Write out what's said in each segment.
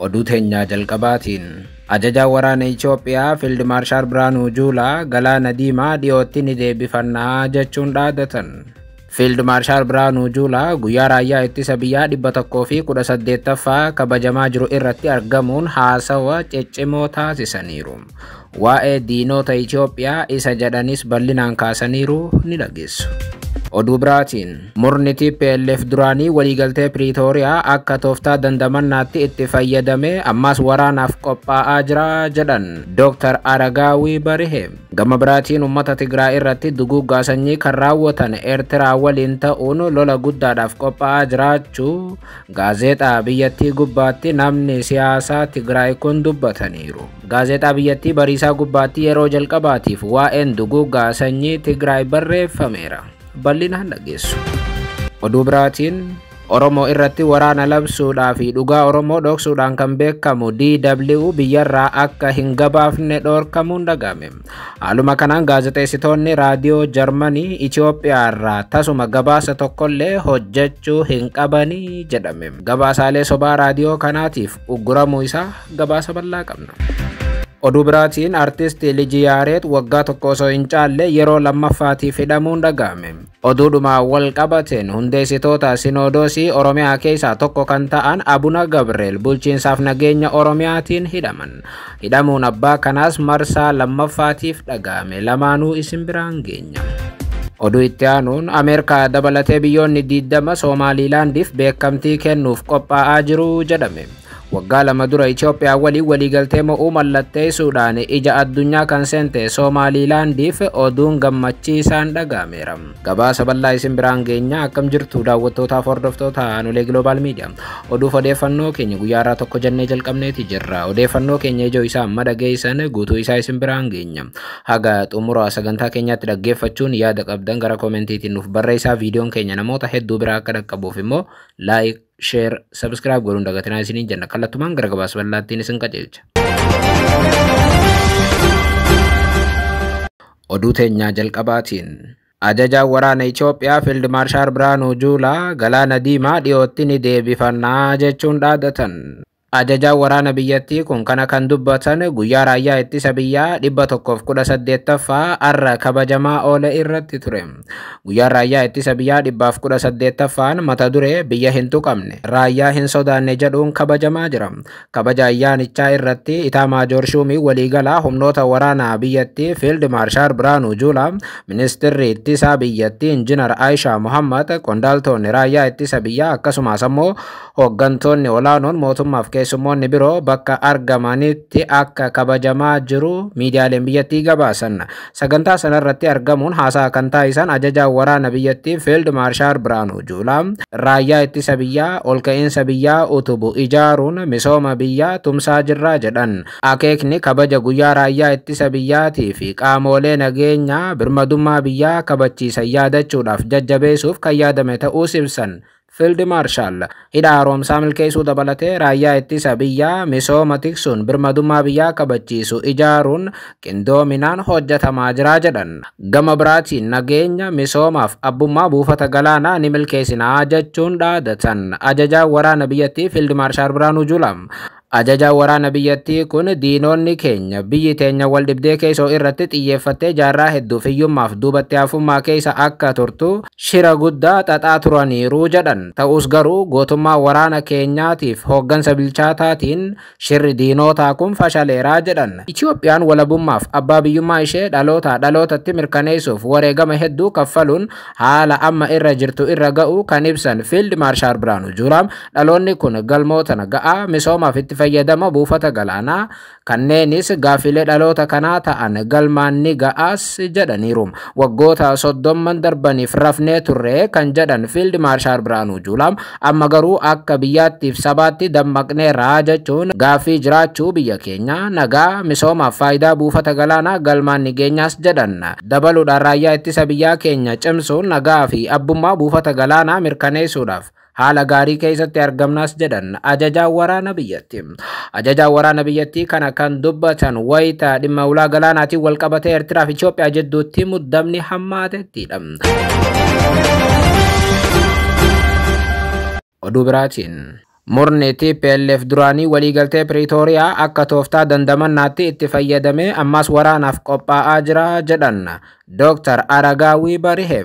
Oduu teenyaa jalqabaatiin ajajaa waraana Itoophiyaa Fiild Maarshaal Biraanuu Juulaa galaana diimaa dhiyootti ni deebifannaa jechuun dhaadatan. Fiild Maarshaal Biraanuu Juulaa guyyaa raayyaa ittisa biyyaa 118ffaa kabajamaa jiru irratti argamuun haasawa ciccimoo taasisaniiru. Waa'ee diinota Itoophiyaa isa jedhanis bal'inaan kaasaniiru ni dhageessu. Oduu biraatiin murni TPLF duraanii waliigaltee Piriitooriyaa akka tooftaa dandamannaatti itti fayyadamee ammas waraanaaf qophaa'aa jira jedhan Dr. Aragaawii Barihe. Gama biraatiin uummata Tigraay irratti duguuggaa sanyii kan raawwatan Eertiraa waliin ta'uun lola guddaadhaaf qophaa'aa jiraachuu gaazexaa biyyattii gubbaatti namni siyaasaa Tigraay kun dubbataniiru. Gaazexaa biyyattii bariisaa gubbaatti yeroo jalqabaatiif waa'een duguuggaa sanyii Tigraay barreeffameera. Bal'inaan dhageessu. Oduu biraatiin Oromoo irratti waraana labsuudhaa fi dhugaa Oromoo dhoksuudhaan kan beekamu DW biyyarraa akka hin gabaafne dhorkamuun dhagahame. Haaluma kanaan gaazexeessitoonni raadiyoo Jarmanii Itoophiyaarraa tasuma gabaasa tokkollee hojjechuu hin qabanii jedhame. Gabaasaalee sobaa raadiyoo kanaatiif ugguramuu isaa gabaasa bal'aa qabna. Oduu biraatiin artisti Liji Yaareet waggaa tokko osoo hin caalle yeroo lammaffaatiif hidhamuun dhagahame. Oduudhuma wal qabateen hundeessitoota Sinodoosii Oromiyaa keessaa tokko kan ta'an Abuna Gabriel bulchiinsaaf nageenya Oromiyaatiin hidhaman. Hidhamuun abbaa kanaas marsaa lammaffaatiif dhagahame. Lamaanuu isin biraan geenya. Oduu itti aanuun Ameerikaa dabalatee biyyoonni 20 Soomaalilaandiif beekamtii kennuuf qophaa'aa jiru jedhame. Waggaa lama dura Itoophiyaa waliin waliigaltee mo'uu mallatteessuudhaan ija addunyaa kan seente Soomaalilaandiif oduun gammachiisaan dhaga'ameera. Gabaasa bal'aa isin biraan geenya. Akkam jirtu daawwattootaaf hordoftoota Aanolee Global Media. Oduuf odeeffannoo keenya guyyaa irraa tokko jennee jalqabneeti jirra. Odeeffannoo keenya ijoo isaa amma dhageessan guutuu isaa isin biraan geenya. Haga xumura sagantaa keenyaatti dhaggeeffachuun yaada qabdan gara koomentiitiin nuuf barreessaa. Viidiyoon keenya namoota hedduu biraa akka dhaqqabuuf immoo like, share, subscribe godhuun dagatinaa isiniin jenna. Kallattumaan gara gabaasa bal'aattiin isin qajeelcha. Oduu teenyaa jalqabaatiin ajajaa waraana Itoophiyaa Fiild Maarshaal Biraanuu Juulaa galaana diimaa dhiyootti ni deebifannaa jechuun dhaadatan. Ajajaa waraana biyyattii kun kana kan dubbatan guyyaa raayyaa ittisa biyyaa 118ffaa har'a kabajamaa oole irratti ture. Guyyaan raayyaa ittisa biyyaa 118ffaan mata duree biyya hin tuqamne raayyaa hin sodaanne jedhuun kabajamaa jira. Kabaja ayyaanichaa irratti Itaamaajoor Shuumii waliigalaa humnoota waraanaa biyyattii Fiild Maarshaal Biraanuu Juulaa, ministeerri ittisaa biyyattii Injinar Aayishaa Muhammad, qondaaltonni raayyaa ittisa biyyaa akkasumas ammoo hooggantoonni olaanoon mootummaaf keessummoonni biroo bakka argamanitti akka kabajamaa jiru miidiyaaleen biyyattii gabaasan. Sagantaa sanarratti argamuun haasaa kan taasisan ajajaa waraana biyyattii Fiild Maarshaal Biraanuu Juulaa raayyaa ittisa biyyaa olka'iinsa biyyaa utubu ijaaruun misooma biyyaa tumsaa jirraa jedhan. Akeekni kabaja guyyaa raayyaa ittisa biyyaatii fi qaamolee nageenyaa birmadummaa biyyaa kabachiisan yaadachuudhaaf jajjabeessuuf kan yaadame ta'uu ibsan. Fiild Maarshaal hidha haaromsaa milkeessuu dabalatee raayyaa ittisa biyyaa misooma tiksuun birmadummaa biyyaa kabachiisu ijaaruun qindoominaan hojjetamaa jira jedhan. Gama biraatiin nageenya misoomaaf abbummaa buufata galaanaa ni milkeessinaa jechuun dhaadatan. Ajajaa waraana biyyattii Fiild Maarshaal Biraanuu Juulaa. Ajajaa waraana biyyattii kun diinonni keenya biyyi teenya wal dhibdee keessoo irratti xiyyeeffattee jaarraa hedduuf hiyyummaaf duubatti hafummaa keessa akka turtu shira guddaa xaxaa turaniiru jedhan. Ta'us garuu gootummaa waraana keenyaatiif hooggansa bilchaataatiin shirri diinotaa kun fashaleeraa jedhan. Itoophiyaan walabummaaf abbaa biyyummaa ishee dhalootaa dhalootatti mirkaneessuuf wareegama hedduu kaffaluun haala amma irra jirtu irra ga'uu kan ibsan Fiild Maarshaal Biraanuu Juulaa dhaloonni kun galmoota ga'aa misoomaaf itti fayyadama buufata galaanaa kanneenis gaaffilee dhaloota kanaa ta'an galmaan ni ga'aas jedhaniiru. Waggoota 30 darbaniif rafnee turre kan jedhan Fiild Maarshaal Biraanuu Juulaa amma garuu akka biyyaattiif sabaatti dammaqneerra jechuun gaaffii jiraachuu biyya keenyaa nagaa misoomaaf faayidaa buufata galaanaa galmaan ni geenyaas jedhan. Dabaluudhaan raayyaa ittisa biyyaa keenya cimsuun nagaa fi abbummaa buufata galaanaa mirkaneessuudhaaf haala gaarii keessatti argamnaas jedhan ajajaa waraana biyyattii. Ajajaa waraana biyyattii kana kan dubbatan wayita dhimma ulaa galaanaatiin wal qabatee Eertiraa fi Itoophiyaa jidduutti muddamni hammaatettidha. Oduu biraatiin Murni TPLF duraanii waliigaltee Piriitooriyaa akka tooftaa dandamannaatti itti fayyadamee ammas waraanaaf qophaa'aa jira jedhan Dr. Aragaawii Barihe.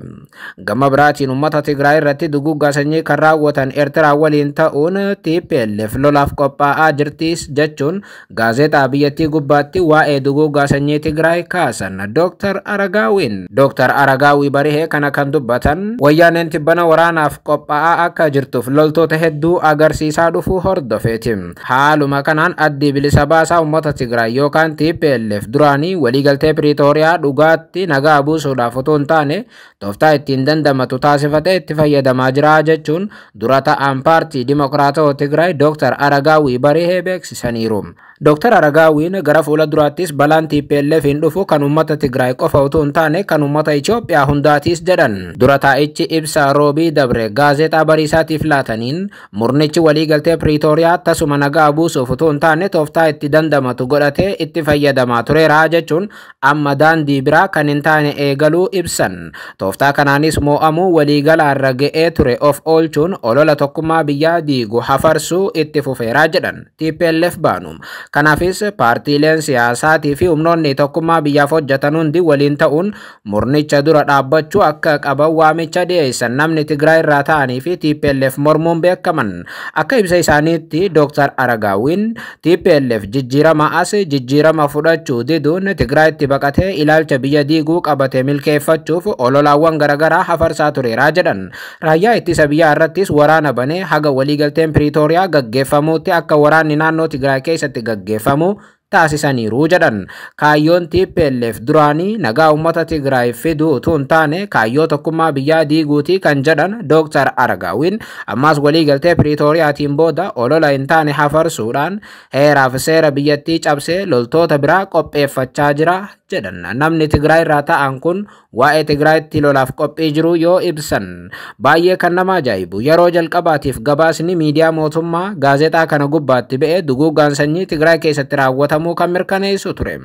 Gama biraatiin uummata Tigraay irratti duguuggaa sanyii kan raawwatan Eertiraa waliin ta'uun TPLF lolaaf qophaa'aa jirtis jechuun gaazexaa biyyattii gubbaatti waa'ee duguuggaa sanyii Tigraay kaasan Dr. Aragaawiin. Dr. Aragaawii Barihee kana kan dubbatan wayyaaneen tibbana waraanaaf qophaa'aa akka jirtuuf loltoota hedduu agarsiisaa dhufuu hordofeeti. Haaluma kanaan addi bilisa baasaa uummata Tigraay yookaan TPLF duraanii waliigaltee Piriitooriyaa dhugaatti nagaa buusuudhaaf otoo hin taane tooftaa ittiin dandamatu taasifatee itti fayyadamaa jira jechuun dura ta'an paartii Dimokiraatawaa Tigraay Dr. Aragaawii Barihee beeksisaniiru. Dr. Aragaawiin gara fuula duraattis balaan TPLF hin dhufu kan uummata Tigraay qofa otoo hin taane kan uummata Itoophiyaa hundaatis jedhan. Dura taa'ichi ibsa Roobii Dabre gaazexaa bariisaatiif laataniin murnichi waliigaltee Piriitooriyaa tasuma nagaa buusuuf otoo hin taane tooftaa itti dandamatu godhatee itti fayyadamaa tureera jechuun amma daandii biraa kan hin taane eegaluu ibsan. Tooftaa kanaanis moo'amuu waliigalaarra ga'ee ture of oolchuun olola tokkummaa biyyaa diigu hafarsuu itti fufeeraa jedhan TPLF baanu. Kanaafis paartiileen siyaasaatii fi humnoonni tokkummaa biyyaaf hojjetan hundi waliin ta'uun murnicha dura dhaabbachuu akka qaban waamicha dhiyeessan namni Tigraay irraa ta'anii fi TPLF mormuun beekaman. Akka ibsa isaaniitti Dr. Aragaawiin TPLF jijjiirama as jijjiirama fudhachuu diduun Tigraayitti baqatee ilaalcha biyya diiguu qabate milkeeffachuuf ololaawwan garaagaraa hafarsaa tureeraa jedhan. Raayyaa ittisa biyyaa irrattis waraana banee haga waliigalteen Piriitooriyaa gaggeeffamuutti akka waraanni naannoo Tigraay keessatti gaggeeffamu taasisaniiru jedhan. Kaayyoon TPLF duraanii nagaa uummata Tigraay fiduu utuu hin taane kaayyoo tokkummaa biyyaa diiguutii kan jedhan Dr. Aragaawiin ammas waliigaltee Piriitooriyaatiin booda olola hin taane hafarsuudhaan heeraaf seera biyyattii cabsee loltoota biraa qopheeffachaa jira jedhan. Namni Tigraay irraa ta'an kun waa'ee Tigraayitti lolaaf qophii jiru yoo ibsan baay'ee kan nama ajaa'ibu yeroo jalqabaatiif gabaasni miidiyaa mootummaa gaazexaa kana gubbaatti ba'ee duguuggaan sanyii Tigraay keessatti raawwatamuu kan mirkaneessu ture.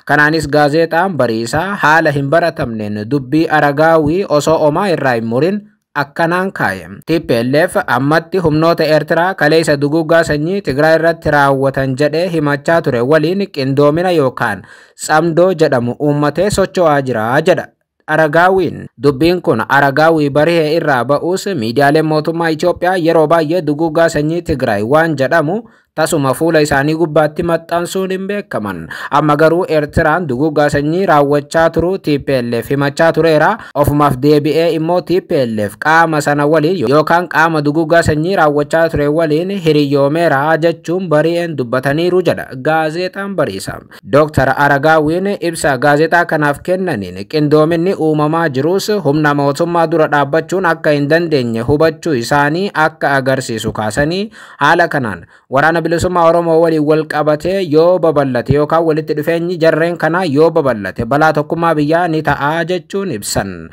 Kanaanis gaazexaan bariisaa haala hin baratamneen dubbii Aragaawii osoo omaa irraa hin murin akkanaan kaaye. TPLF ammatti humnoota Eertiraa kaleessa duguuggaa sanyii Tigraay irratti raawwatan jedhee himachaa ture waliin qindoomina yookaan tsamdoo jedhamu uummatee socho'aa jira jedha. Aragaawiin dubbiin kun Aragaawii Barihee irraa ba'uus miidiyaaleen mootummaa Itoophiyaa yeroo baay'ee duguuggaa sanyii Tigraay waan jedhamu tasuma fuula isaanii gubbaatti maxxansuun hin beekaman. Amma garuu Eertiraan duguuggaa sanyii raawwachaa turuu TPLF himachaa tureera. Ofumaaf deebi'ee immoo TPLF qaama sana waliin yookaan qaama duguuggaa sanyii raawwachaa ture waliin hiriyyoomeera jechuun bari'een dubbataniiru jedha gaazexaan bariisa. Dr. Aragaawiin ibsa gaazexaa kanaaf kennaniin qindoominni uumamaa jirus humna mootummaa dura dhaabbachuun akka hin dandeenye hubachuu isaanii akka agarsiisu kaasanii haala kanaan waraana bilisummaa Oromoo waliin wal qabatee yoo babal'ate yookaan walitti dhufeenyi jarreen kanaa yoo babal'ate balaa tokkummaa biyyaa ni ta'a jechuun ibsan.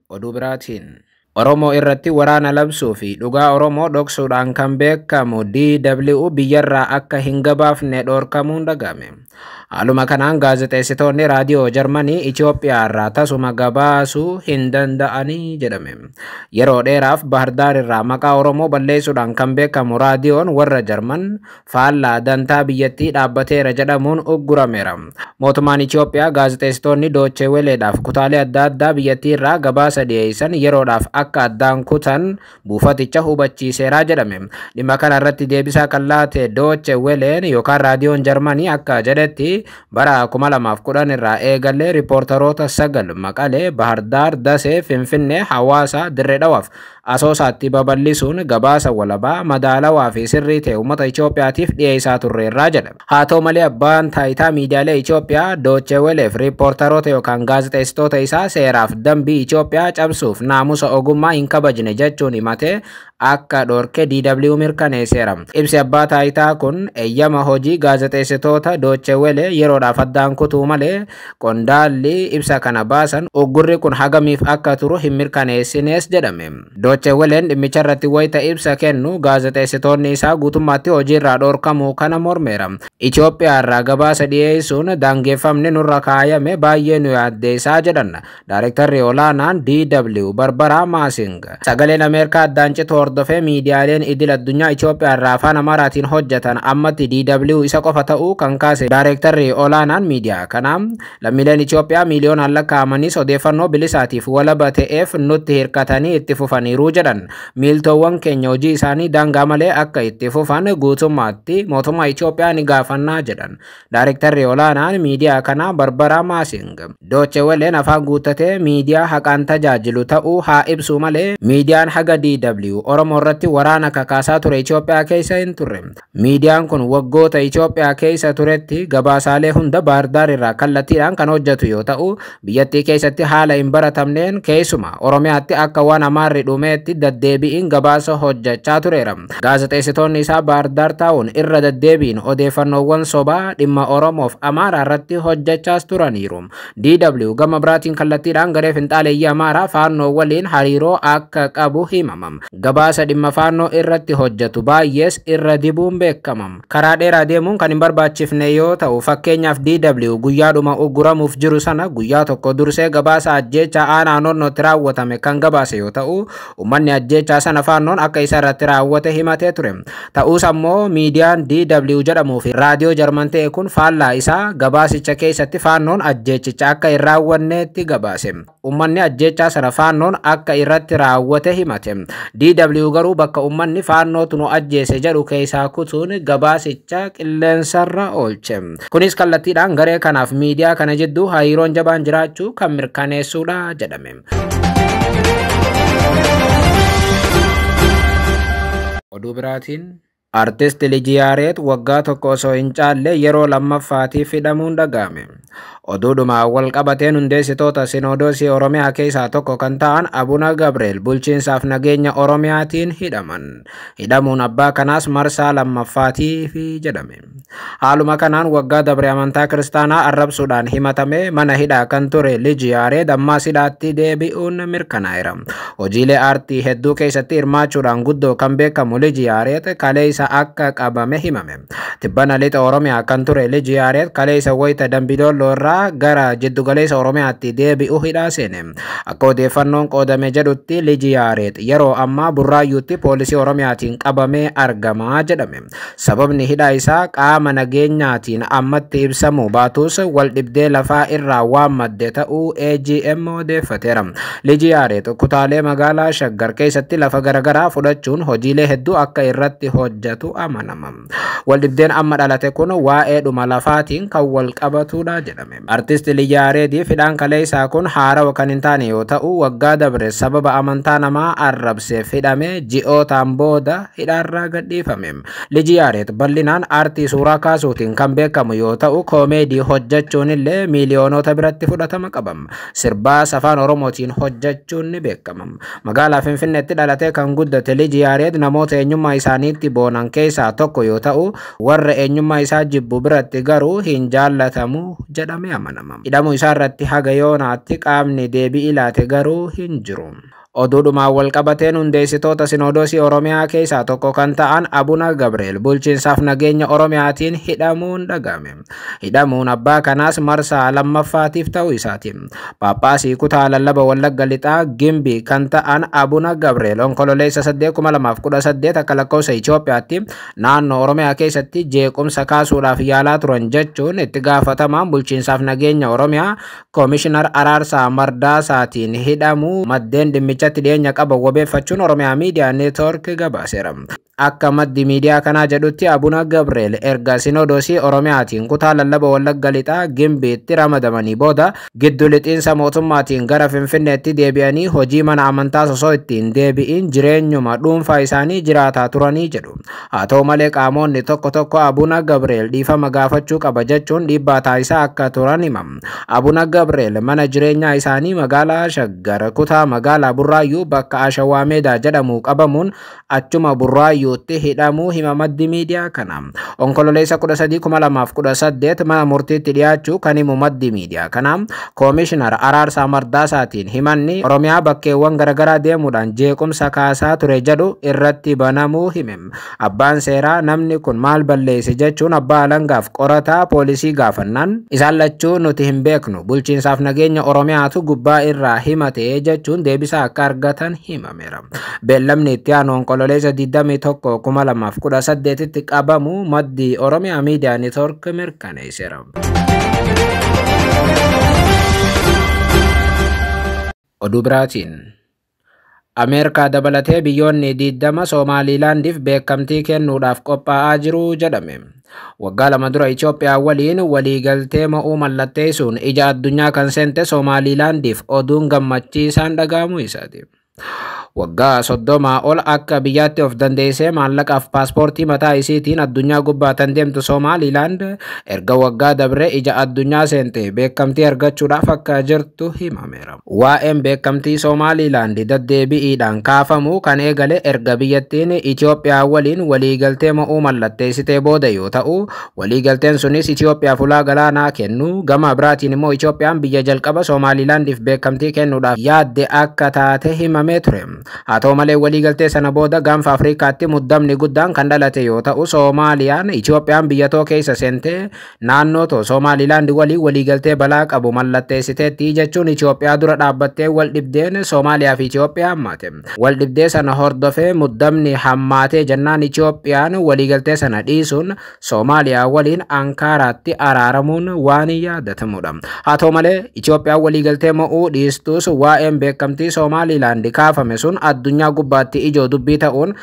Oduu biraatiin Oromoo irratti waraana labsuu fi dhugaa Oromoo dhoksuudhaan kan beekamu DW biyyarraa akka hin gabaafne dhorkamuun dhagahame. Haaluma kanaan gaazexeessitoonni raadiyoo Jarmanii Itoophiyaa irraa tasuma gabaasuu hin danda'anii jedhame. Yeroo dheeraaf Baahirdaar irraa maqaa Oromoo balleessuudhaan kan beekamu raadiyoon warra Jarman faallaa dantaa biyyattii dhaabbateera jedhamuun uggurameera. Mootummaan Itoophiyaa gaazexeessitoonni Doochee Weleedhaaf kutaalee adda addaa biyyattii irraa gabaasa dhiyeessan yeroodhaaf akka addaan kutan buufaticha hubachiiseera jedhame. Dhimma kana irratti deebisaa kan laate Doochee Weleen yookaan raadiyoon Jarmanii akka jedhetti bara 2010 irraa eegalee riippoortaroota 9 Maqalee, Baahirdaar, Dasee, Finfinnee, Hawaasa, Dirree Dhawaaf Asoosaatti babal'isuun gabaasa walabaa madaalawaa fi sirrii ta'e uummata Itoophiyaatiif dhiyeessaa turreerraa jedha. Haa ta'u malee abbaan taayitaa miidiyaalee Itoophiyaa Doochee Weleef riippoortaroota yookaan gaazexeessitoota isaa seeraaf dambii Itoophiyaa cabsuuf naamusa ogummaa hin kabajne jechuun himatee akka dhorke DW mirkaneesseera. Ibsi abbaa taayitaa kun eeyyama hojii gaazexeessitoota Dooche Wele yeroodhaaf addaan kutuu malee qondaalli ibsa kana baasan uggurri kun hagamiif akka turu hin mirkaneessines jedhame. Dooche Weleen dhimmicha irratti wayita ibsa kennu gaazexeessitoonni isaa guutummaatti hojiirraa dhorkamuu kana mormeera. Itoophiyaa irraa gabaasa dhiyeessuun daangeffamni nurra kaayame baay'ee nu yaaddeessaa jedhan. Daarektarri olaanaan DW Barbaraa Maasing. Sagaleen Ameerikaa addaan citu hordofee miidiyaaleen idil addunyaa Itoophiyaa irraa afaan Amaaraatiin hojjetan ammatti DW isa qofa ta'uu kan kaase daarektarri olaanaan miidiyaa kanaa lammiileen Itoophiyaa miiliyoonaan lakkaa'amanis odeeffannoo bilisaatiif walaba ta'eef nutti hirkatanii itti fufaniiru jedhan. Miiltoowwan keenya hojii isaanii daangaa malee akka itti fufan guutummaatti mootummaa Itoophiyaa ni gaafannaa jedhan. Daarektarri olaanaan miidiyaa kanaa Barbaraa Maasing. Dooche Weleen afaan guuttatee miidiyaa haqaan tajaajilu ta'uu haa ibsu malee miidiyaan haga DW Oromoo irratti waraana kakaasaa ture Itoophiyaa keessa hin turre. Miidiyaan kun waggoota Itoophiyaa keessa turetti gabaasaalee hunda Baardaar irraa kallattiidhaan kan hojjetu yoo ta'u biyyattii keessatti haala hin baratamneen keessuma Oromiyaatti akka waan Amaarri dhumeetti deddeebi'iin gabaasa hojjechaa tureera. Gaazexeessitoonni isaa Baardaar taa'uun irra deddeebiin odeeffannoowwan sobaa dhimma Oromoof Amaaraa irratti hojjechaas turaniiru. DW gama biraatiin kallattiidhaan garee finxaaleeyyii Amaaraa faannoo waliin hariiroo akka qabu himama. Gabaasa dhimma faannoo irratti hojjetu baay'ees irra dibuun beekama. Karaa dheeraa deemuun kan hin barbaachifne yoo ta'u fakkeenyaaf DW guyyaadhuma ugguramuuf jiru sana guyyaa tokko dursee gabaasa ajjeechaa aanaa naannootti raawwatame kan gabaase yoo ta'u uummanni ajjeechaa sana faannoon akka isa irratti raawwate himatee ture. Ta'us ammoo miidiyaan DW jedhamuu fi raadiyoo Jarman ta'e kun faallaa isaa gabaasicha keessatti faannoon ajjeechicha akka hin raawwanneetti gabaase. Uummanni ajjeechaa sana faannoon akka irratti raawwate himate. DW garuu bakka uummanni faannootu nu ajjeese jedhu keessaa kutuun gabaasicha qilleensarra oolche. Kunis kallattiidhaan garee kanaaf miidiyaa kana jidduu hariiroon jabaan jiraachuu kan mirkaneessuudha jedhame. Oduu biraatiin Artist Liji Yaareet waggaa tokko osoo hin caalle yeroo lammaffaatiif hidhamuun dhaga'ame. Oduudhuma wal qabateen hundeessitoota Sinoodosii Oromiyaa keessaa tokko kan ta'an Abuna Gabriel bulchiinsaaf nageenya Oromiyaatiin hidhaman. Hidhamuun abbaa kanaas marsaa lammaffaatiif jedhame. Haaluma kanaan waggaa dabre amantaa kiristaanaa arrabsuudhaan himatame mana hidhaa kan ture Liji Yaareed ammaas hidhaatti deebi'uun mirkanaa'eera. Hojiilee aartii hedduu keessatti hirmaachuudhaan guddoo kan beekamu Liji Yaareed kaleessa akka qabame himame. Tibbana lixa Oromiyaa kan ture Liji Yaareed kaleessa wayita Dambidolloo irraa gara jiddugaleessa Oromiyaatti deebi'u hidhaa seene. Akka odeeffannoon qoodame jedhutti Liji Yaareed yeroo ammaa Burraayyuutti poolisii Oromiyaatiin qabamee argamaa jedhame. Sababni hidhaa isaa qaama nageenyaatiin ammatti ibsamuu baatus wal dhibdee lafaa irraa waan madde ta'uu AGM odeeffateera. Liji Yaareed kutaalee magaalaa Shaggar keessatti lafa garaagaraa fudhachuun hojiilee hedduu akka irratti hojjetu amanama. Waldhibdeen amma dhalate kun waa'ee dhuma lafaatiin kan wal qabatudha jedhame. Artist Liji Yaareediif hidhaan kaleessaa kun haarawa kan hin taane yoo ta'u waggaa dabre sababa amantaa namaa arrabseef hidhame ji'ootaan booda hidhaarraa gadhiifame. Liji Yaareed bal'inaan aartii suuraa kaasuutiin kan beekamu yoo ta'u koomeedii hojjechuun illee miiliyoonota biratti fudhatama qaba. Sirbaas afaan Oromootiin hojjechuun ni beekama. Magaalaa Finfinneetti dhalatee kan guddate Liji Yaareed namoota eenyummaa isaaniitti boonan keessaa tokko yoo ta'u warra eenyummaa isaa jibbu biratti garuu hin jaallatamu jedhamee amanama. Hidhamuu isaa irratti haga yoonaatti qaamni deebii ilaate garuu hin jiru. Oduudhumaan wal qabateen hundeessitoota Sinoodosii Oromiyaa keessaa tokko kan ta'an Abuna Gabriel bulchiinsaaf nageenya Oromiyaatiin hidhamuun dhaga'ame. Hidhamuun abbaa kanaas marsaa lammaffaatiif ta'uu isaati. Paaphaasii kutaa lallaba Wallagga Lixaa Gimbii kan ta'an Abuna Gabriel onkololeessa 8,2018 akka lakkoofsa Itoophiyaatti naannoo Oromiyaa keessatti jeequmsa kaasuudhaaf yaalaa turan jechuun itti gaafatamaan bulchiinsaaf nageenya Oromiyaa Koomishinar Araarsaa Mardaasaatiin hidhamuu maddeen dhimmicha irratti dhiyeenya qaban wabeeffachuun Oromiyaa Miidiyaa Neetwoork gabaaseera. Akka maddi miidiyaa kanaa jedhutti Abuna Gabriel erga Sinoodosii Oromiyaatiin kutaa lallaba Wallagga Lixaa Gimbiitti ramadamanii booda giddu lixiinsa mootummaatiin gara Finfinneetti deebi'anii hojii mana amantaa osoo ittiin deebi'in jireenyuma dhuunfaa isaanii jiraataa turanii jedhu. Haa ta'u malee qaamonni tokko tokko Abuna Gabriel dhiifama gaafachuu qaba jechuun dhiibbaa taasisaa akka turan himama. Abuna Gabriel mana jireenyaa isaanii magaalaa Shaggar kutaa magaalaa Burraayyuu bakka Ashawaa Meedaa jedhamu qabamuun achuma Burraayyuutti hidhamuu hima maddi miidiyaa kana. Onkololeessa 13,2018 mana murtiitti dhiyaachuu kan himu maddi miidiyaa kana. Koomishinar Araarsaa Mardaasaatiin himanni Oromiyaa bakkeewwan garaagaraa deemuudhaan jeequmsa kaasaa ture jedhu irratti banamuu hime. Abbaan seeraa namni kun maal balleesse jechuun abbaa alangaaf qorataa poolisii gaafannaan isaan lachuu nuti hin beeknu, bulchiinsaaf nageenya Oromiyaatu gubbaa irraa himate jechuun deebisaa akka argatan himameera. Beellamni itti aanu Onkololeessa 21,2018tti qabamu maddi Oromiyaa Miidiyaa Neetwoork mirkaneesseera. Oduu biraatiin. Ameerikaa dabalatee biyyoonni 20 Soomaalilaandiif beekamtii kennuudhaaf qophaa'aa jiru jedhame. Waggaa 2 dura Itoophiyaa waliin waliigaltee mo'uu mallatteessuun ija addunyaa kan seente Soomaalilaandiif oduun gammachiisaan dhaga'amuu isaati. Waggaa 30 ol akka biyyaatti of dandeessee maallaqaaf paaspoortii mataa isiitiin addunyaa gubbaatan deemtu Soomaalilaand erga waggaa dabree ija addunyaa seente beekamtii argachuudhaaf akka jirtu himameera. Waa'een beekamtii Soomaalilaand deddeebi'iidhaan kaafamu kan eegale erga biyyattiin Itoophiyaa waliin waliigaltee mo'uu mallatteessitee booda yoo ta'u, waliigalteen sunis Itoophiyaaf ulaa galaanaa kennu, gama biraatiin immoo Itoophiyaan biyya jalqaba Soomaalilaandiif beekamtii kennuudhaaf yaadde akka taate himamee ture. Haa ta'u malee waliigaltee sana booda gaanfa Afrikaatti muddamni guddaan kan dhalate yoo ta'u, Soomaaliyaan Itoophiyaan biyyatoo keessa seentee naannoo too Soomaalilaand waliin waliigaltee balaa qabu mallatteessiteetti jechuun Itoophiyaa dura dhaabbattee wal dhibdeen Soomaaliyaa fi Itoophiyaa hammaate. Wal dhibdee sana hordofee muddamni hammaatee jennaan Itoophiyaan waliigaltee sana dhiisuun Soomaaliyaa waliin Ankaaraatti araaramuun waan yaadatamudha. Haa ta'u malee Itoophiyaan waliigaltee mo'uu dhiistus waa'een beekamtii Soomaalilaand kaafame sun addunyaa gubbaatti ijoo dubbii ta'uun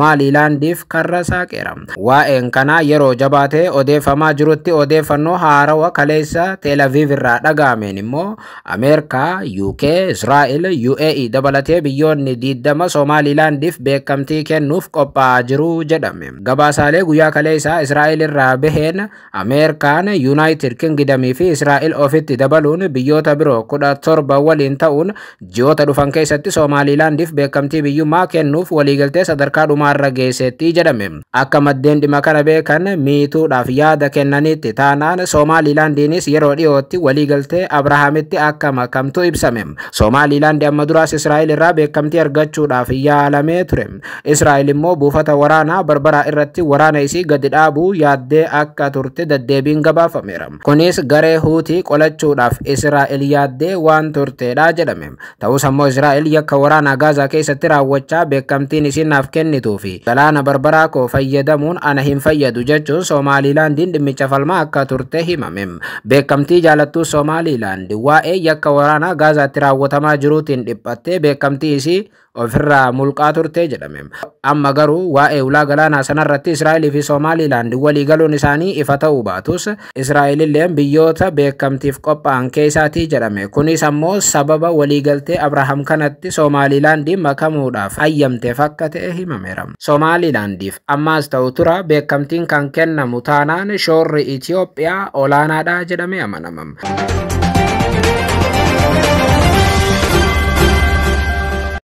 Soomaalilaandiif karra saaqeera. Waa'een kanaa yeroo jabaatee odeeffamaa jirutti odeeffannoo haarawa kaleessa Tel Aviv irraa dhaga'ameen immoo Ameerikaa, UK, Israa'el, UAE dabalatee biyyoonni 20 Soomaalilaandiif beekamtii kennuuf qophaa'aa jiru jedhame. Gabaasaalee guyyaa kaleessaa Israa'el irraa baheen Ameerikaan, United Kingdom fi Israa'el ofitti dabaluun biyyoota biroo 17 waliin ta'uun ji'oota dhufan keessatti Soomaalilaandiif beekamtii biyyummaa kennuuf waliigaltee sadarkaa dhumaarra geessetti jedhame. Akka maddeen dhimma kana beekan miituudhaaf yaada kennanitti taanaan Soomaalilaandiinis yeroo dhiyootti waliigaltee Abrahaamitti akka makamtu ibsame. Soomaalilaandi amma duraas Israa'el irraa beekamtii argachuudhaaf yaalamee ture. Israa'el immoo buufata waraanaa Barbaraa irratti waraana isii gadi dhaabuu yaaddee akka turte deddeebiin gabaafameera. Kunis garee Huutii qolachuudhaaf Israa'el yaaddee waan turteedha jedhame. Ta'us ammoo Israa'el yakka waraanaa Gaazaa keessatti raawwachaa beekamtiin isiin naaf kennituu fi galaana Barbaraa koo fayyadamuun ana hin fayyadu jechuun Soomaalilaandiin dhimmicha falmaa akka turte himame. Beekamtii jaalattuu Soomaalilaand waa'ee yakka waraanaa Gaazaatti raawwatamaa jiruutiin dhiphattee beekamtii isii ofirraa mulqaa turte jedhame. Amma garuu waa'ee ulaa galaanaa sanarratti Israa'elii fi Soomaalilaand waliigaluun isaanii ifa ta'uu baatus Israa'elilleen biyyoota beekamtiif qophaa'an keessaatii jedhame. Kunis ammoo sababa waliigaltee Abrahaam kanatti Soomaalilaandiin makamuudhaaf hayyamteef akka ta'e himameera. Soomaalilaandiif ammaas ta'u tura beekamtiin kan kennamu taanaan shoorri Itoophiyaa olaanaadha jedhamee amanama.